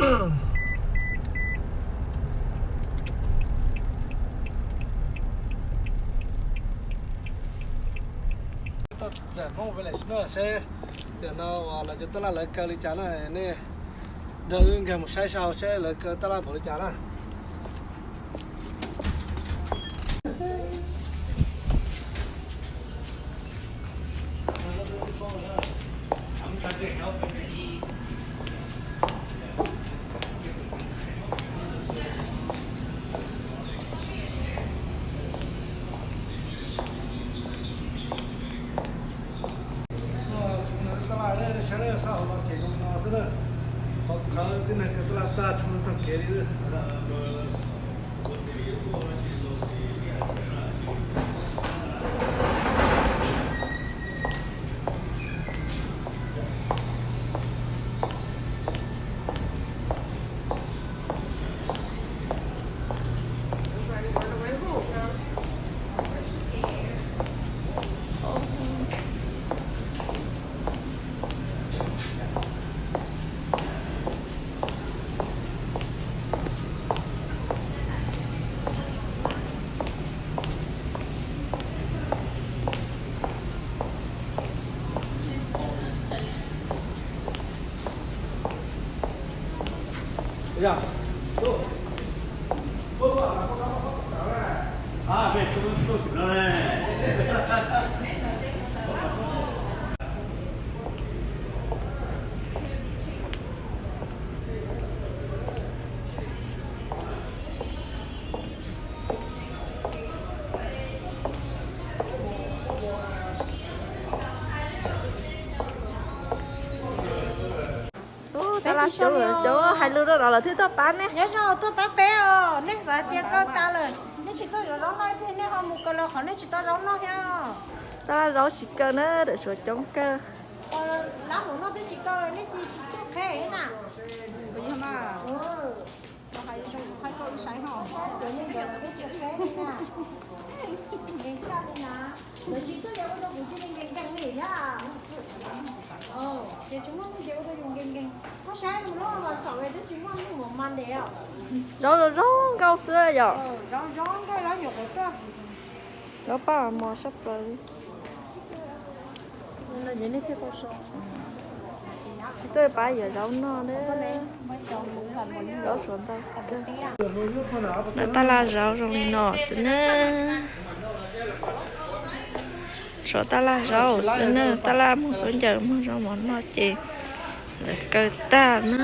Tau tiam Hmoob Village no seb tiam no uas lawv cov taj laj lawv kaw li cas na, nej nrog wb nkag mus saib sab hauv seb lawv kaw taj laj npaum li cas na. Tsuas nag taj laj sab hauv no ces zoo li no xwb na. Qhov qhawv twb nag kaw taj laj tag tsuas nag tag kev li. Tab laj coob, coob hais lus rau no lawv thiaj tuaj pab nej. Nyob zoo tuaj pab peb os, nej xav tias kaw tas lawm nej tsis tuaj zaum zaub noj ib pliag nej ho mus kaw los qhov nej tsis tau zaub noj thiab. Tab laj zaub tsis kaw na, ram suav coob kawg. Lab hauv no twb tsis kaw nej tsis tuaj qheb na. Zaub zoo zoo nkauj xwb yom. Zaub paj mos sab plaws li. Tsis tuaj pab yuav zaub noj na. Zaub suav ntau kawg. Lawv taj laj zaub zoo li no xwb na. Suav taj laj zaub xwb na, taj laj muag khaub ncaws muag zaub mov noj ces lawv kaw tag na.